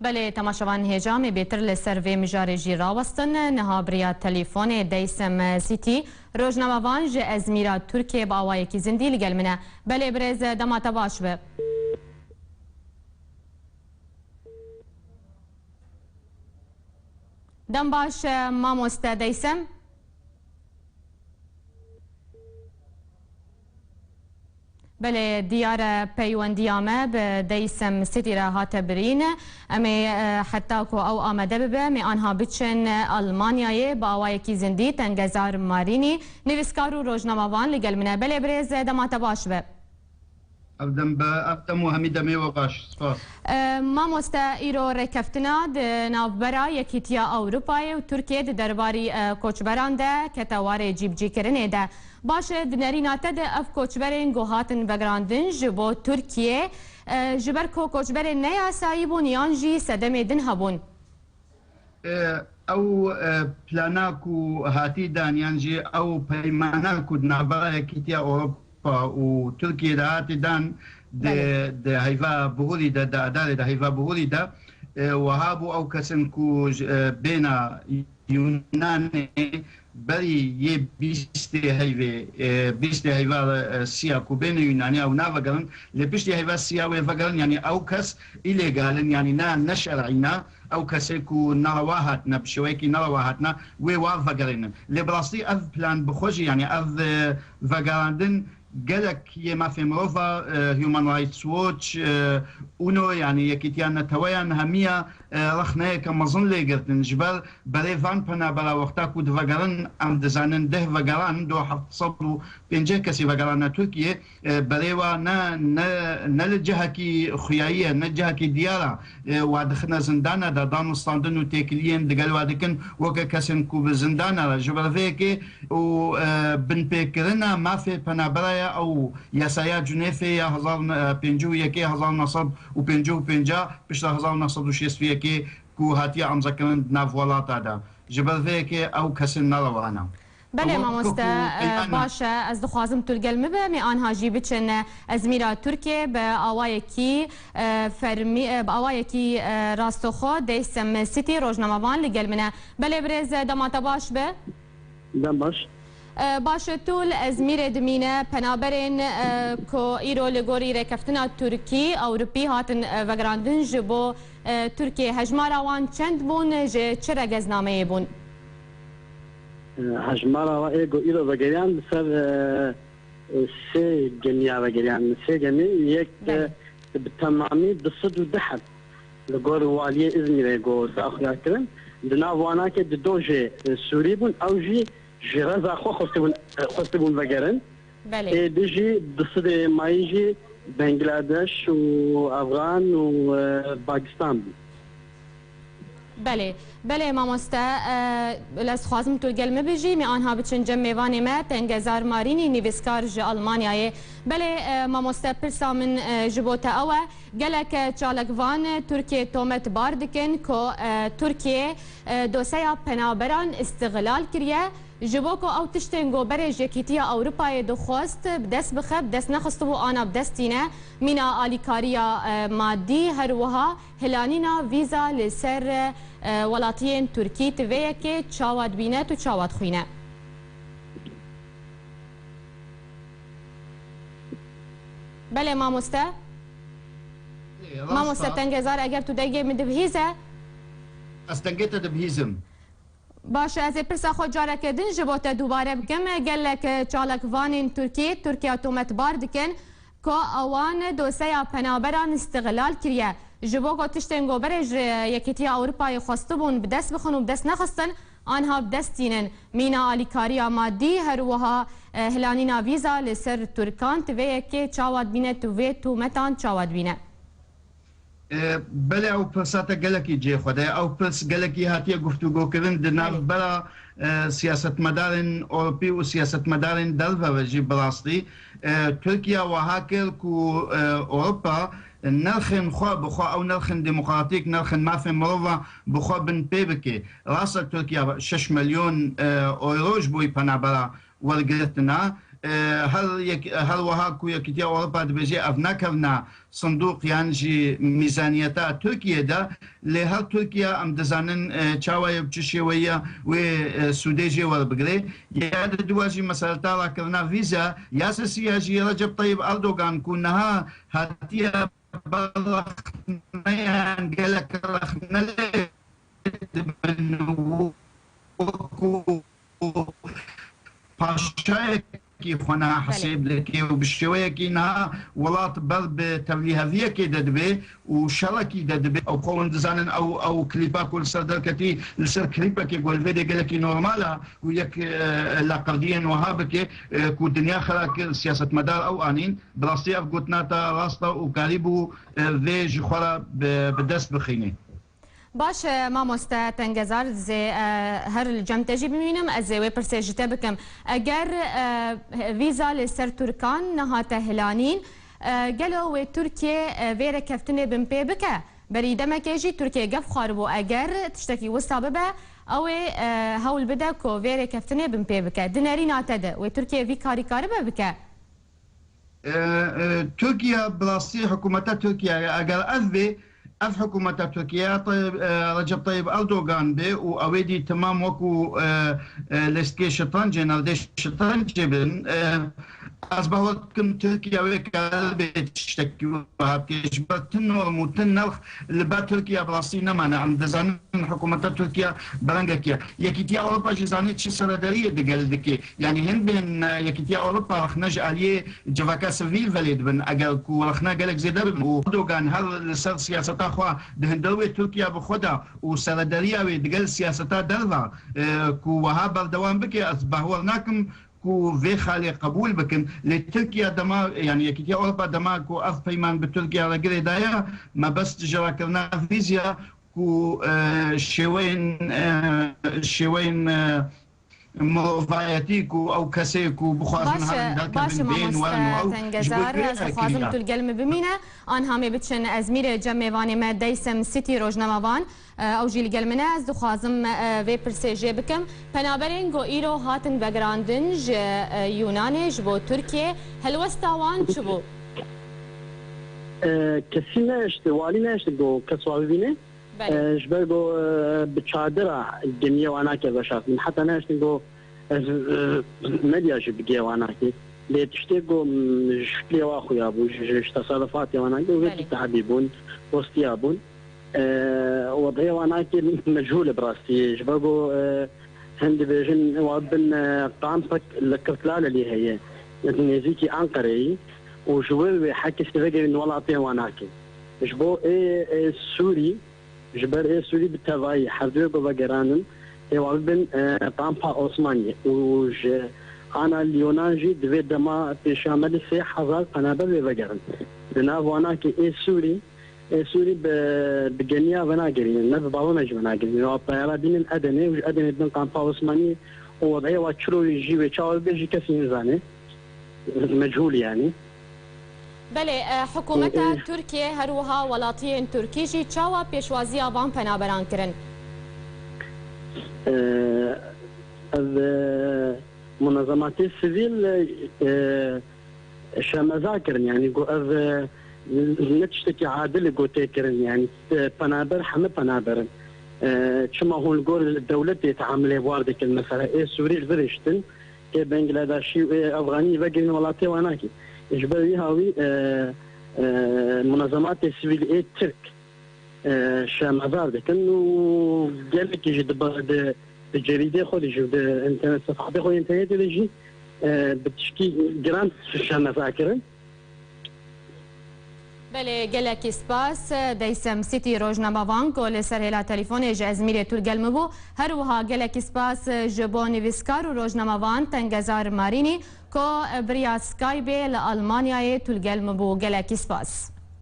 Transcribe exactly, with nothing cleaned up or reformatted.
Belê, temaşevan hêja, em ê bêtir li ser vê mijarê jî rawestin. Niha bi riya telefonê Deysem Sitî, rojnamevan ji Ezmîra Tirkiyê, bi awayekî zindî li gel min e. Belê birêz, dema te baş be. Dem baş, mamoste Deysem. Belê, diyar e, peywendiya me bi Deysem Sitî re hate birîn. Em ê, e, heta ku ew amade bibe, em ê anha biçin Almanyayê, bi awayekî zindî Tengezar Marînî, nivîskar û rojnamevan li gel min e. Belê birêz, dema te baş be. Ev dem be, ev dem û hemî demê we baş. Spas. E, mamoste, îro rêkeftina di navbera Yekîtiya Ewropayê û Tirkiyê di derbarî, e, koçberan de kete warê cîbicîkirinê de. Baş e, di nerîna te de ev koçberên ku hatin vegerandin ji bo Tirkiyê, e, ji ber ku koçberên neyasayî bûn yan jî sedemê din hebûn? E, ew, e, plana ku hatî dan yan jî ew peymana ku di navbera Yekîtiya Ewropa û Tirkiyê de hatî dan, di, Belê. di heyva bihurî de, di Adarê de heyva bihurî de, e, wiha bû ew kesin ku ji, e, bêna Yunanê berî yê bîstê heyvê, e, bîstê heyva, e, siya ku bêne Yunanê ew navegerin, lê piştî heyva siya wê vegerin, yanî ew kes îlegal in, yanî ne, ne şer'î ne, ew kesê ku nerewa hatine, bi şêweyekî nerewa hatine, wê wa vegerînin. Lê bi rastî ev plan bi xwe jî, yanî ev, e, vegerandin gelek yê mafê mirova, e, Human Rights Watch, e, UNO, yanî Yekîtiya Neteweyan hemiya, e, rexneyeke mezin lê girtin. Ji ber berê van penabera wexta ku divegerin, em dizanin deh vegeran, do heft sed û pêncî kesî vegerane Tirkiyê, e, berê wa ne, ne, ne li cihekî xuyayî ye, ne cihekî diyar e, e, wa dixine zindana de, danûstandin û têkiliyên digel wa dikin weke kesên ku bi zindana re. Ji ber vê yekê û, e, binpêkirina mafê penaberaya ew yasaya Cunêfê ya hezar, e, pêncî û yekê, hezar neh sed û pêncî û pênc, piştre hezar neh sed û şêst û yekê ku hatiye amzekirin di nav welata de. Ji ber vê yekê ew kesên nerewa ne. Belê, Ewa mamoste, ku e, peymana baş e, ez dixwazim tu li gel min be, em ê anha jî biçin, e, Ezmîra Tirkiyê bi awayekî, e, fermî, e, bi awayekî, e, rastoxo Deysem Sitî, rojnamevan li gel min e. Belê birêz, e, dema te baş be. Dem baş. E, baş e, tu li Ezmîrê dimîne, penaberên, e, ku îro li gorî rêkeftina Tirkî, Ewropî hatin, e, vegerandin ji bo, e, Tirkiyê, hejmara wan çend bûn, ji çi regeznameyê bûn? E, hejmara wa ê ku îro vegeriyan li ser, e, e, sê gemiya vegeriyan, sê gemî, yek, e, Belê. bi temamî du sed û deh heb li gor waliyê Îzmîrê ku daxuya kirin. Di nav wana ke di do jê, e, Sûrî bûn, ew jî ji reza xwe xwestibûn, e, xwestibûn vegerin. Belê. Ê di jî du sedê mayî jî Bangladeş û Afgan û, e, Pakistan bû. Belê, belê mamoste, e, ez dixwazim tu li gel min bijî, em ê anha biçin cem mêvanê me, Tengezar Marînî, nivîskar ji Almanyayê. Belê, e, mamoste, pirsa min, e, ji bo te ew e, gelek, e, çalakvan Tirkiyê tometbar dikin ku, e, Tirkiye, e, doseya penaberan îstixlal kiriye, ji bo ku ew tiştên ku berê ji Yekîtiya Ewropayê dixwest bi dest bixe, bi dest nexistibû, ana bi dest tîne, mîna alîkariya, e, madî, her wiha hilanîna vîza li ser, e, welatiyên Tirkî, tu vê yekê çawa dibîne, tu çawa dixwîne? Belê mamoste. Ê, rast Mamoste e. Tengezar, eger tu dengê min dibihîze. Ez dengê te dibihîzim. Baş e, ez ê pirsa xwe careke din ji bo te dubare bikim. Gelek çalakvanên Tirkî, Tirkiya tometbar dikin ku ewan doseya penaberan îstixlal kiriye. Ji bo ku tiştên ku berê ji Yekîtiya Ewropayê xwestibûn bi dest bixin û bi dest nexistin, anha bi dest tînin. Mîna alîkariya madî, her wiha, e, hilanîna vîza li ser Tirkan, tu vê yekê çawa dibîne, tu vê tometan çawa dibîne? E, belê, ew pirsa te gelekî cihê xwe de ye. Ew pirs gelekî hatiye guftûgokirin di Belê. navbera, e, siyasetmedarên Ewropî û siyasetmedarên derve ve jî bi rastî. E, Tirkiya wiha kir ku, e, Ewropa nirxên xwe bi xwe, ew nirxên demokratîk, nirxên mafên mirova bi xwe binpê bike. Rast e, Tirkiya şeş milyon, e, euro ji bo wî penabera wergirtina, E, her yek, her wiha ku Yekîtiya Ewropa dibêje ev nakevna sindoq yan jî mîzaniyeta Tirkiyê de, lê her Tirkiye em dizanin, e, çawa ye û çi şêweyî ye wê, e, sûdê jê werbigire. Ya di dua jî meseleta rakirina vîza, ya sesiya jî Recep Tayyip Erdogan ku niha hatiye ber rexneyan gelek rexne lê dibin, wekû paşayekî xwe niha Belê. hesêb dike û bi şêweyekî niha welat ber bi tevlîheviyekê de dibe û şerekî de dibe. Ew xwe hûn dizanin, ew, ew klîpa ku li ser derketî, li ser klîpekê ku li vê de gelekî normal e ku yek, e, laqerdiyên wiha bike, e, ku dinya xera kir, siyasetmedar ew anîn. Bi rastî ev gotina te rast e û karîbû, e, vê ji xwe re bi, bi dest bixînî. Baş e, mamoste Tengezar, zê, e, her li cem te jî bimînim, ez ê wê pirsê ji te bikim. Eger, e, vîza li ser Tirkan nehate hilanîn, e, gelo wê Tirkiye, e, vê rêkeftinê binpê bike? Berî demekê jî Tirkiye gef xwaribû, eger tiştekî wisa bibe, ew ê, e, hewl bide ku vê rêkeftinê binpê bike. Di nerîna te de wê Tirkiye vî karî karibe bike? E, e, Tirkiye, bi rastî hikûmeta Tirkiyeyê, eger ev bê, ev hikûmeta Tirkiye, Tayyip, e, Recep Tayyip Erdogan bê û ew ê dî temam wekû, e, e, lîstikê şitrencê, nerdê şitrencê bin, e, ez bawer dikim Tirkiye wê karibê tiştekî wiha bike. Ji ber ti norm û ti nirx li ber Tirkiye bi rastî nemane. Em dizanin hikûmeta Tirkiye berengekî ye. Yekîtiya Ewropa jî zanî çi serederiyê digel dike. Yanî hin bên, e, Yekîtiya Ewropa rexne ji aliyê civaka sivîl ve lê dibin. Eger ku rexne gelek zêde bibin û Erdogan her li ser siyaseta xwe di hundir wê Tirkiye bi xwe de û serederiya wê digel siyaseta derve, e, ku wiha berdewam bike, ez bawer nakim ku vê xalê qebûl bikin. Lê Tirkiye dema, yanî Yekîtiya Ewropa dema ku ev peyman bi Tirkiye re girê daye, mebest ji rakirina vîzya ku, e, şêweyên, e, şêweyên, e, mirovayetî ku ew kesê ku bixwazin Baş e, herin baş e, derkevin, bên werin û mamoste ew ji bo Tengezar, vê ez dixwazim kiriye. tu li gel min bimîne. Anha mê biçin Ezmîrê cem mêvanê me Deysem City rojnamevan. E, ew jî li gel min e. Ez dixwazim, e, vê pirsê jê bikim. Penaberên ku îro hatin vegerandin ji, e, Yûnanê ji bo Tirkiye, helwesta wan çi bû? E, kesî nehişt, walî nehişt ku kes wa bibîne. Belê. E, ji ber ku, e, bi çadira gemiya wan nake veşartin. Heta nehiştin ku, e, medya jî bi gê wan nake. Lê tiştê ku, m, ji fikrê wa xuya bû, ji, ji, ji teserrufatê wan nake, wê Belê. tehbî bûn, postiya bûn. E, wedeyê wan nake mecûl e bi rastî. Ji ber ku, e, hin dibêjin wa bin, e, kampek li Kirklalelê heye. Nêzîkî Anqereyê. Û ji wir wê heke sivegirîn welatê wan nake. Ji bo ê, ê Sûrî, ji ber ê Sûrî bi tevayî her du yê ku vegerandin, ê wa bibin, e, kampa Osmaniyê û ji ana Lyonan jî di vê dema pêşiya me de sê hezar penaber wê vegerin. Di nav wana ki ê Sûrî, ê Sûrî bi, bi gemiya venagerînin, ne bi balona jî venagerînin. Wa peyara bînin Edenê û ji Edenê bin kampa Osmaniyê û wedeyê wa çiro jî wê çawa bibe jî kesî nizane. Mechûl yanî. Belê, e, hikûmeta Tirkiyê her wiha welatiyên Tirkî jî çawa pêşwaziya van penaberan kirin? E, ev, e, munezematê sivîl, e, şemeza kirin, yanî got ev, e, ne tiştekî adil e got tê kirin, yanî, e, penaber heme penaber in. E, çima hûn li gor dewletê teamilê war dikin, mesela ê Sûrî li vir hiştin, ê Bengladeşî û ê Efxanî vegirin welatê wan nakê. Ji ber wî hawî, e, e, munezematê sivîl ê Tirk, e, şermezar dikin û gelekî jî di ba-, di, di cerîdê xwe de jî, di înternet, sefhatê xwe yê înternetê de jî, e, bi tişkî giran şermezar kirin. Belê, gelekî spas. Deysem City rojnamevan ku li ser hêla telefûnê ji Ezmîrê tu li gel min bû. Her wiha gelekî spas ji bo nivîskar û rojnamevan Tengezar Marînî ku bi riya Skypeê li Almanyayê tu li gel min bû. Gelekî spas.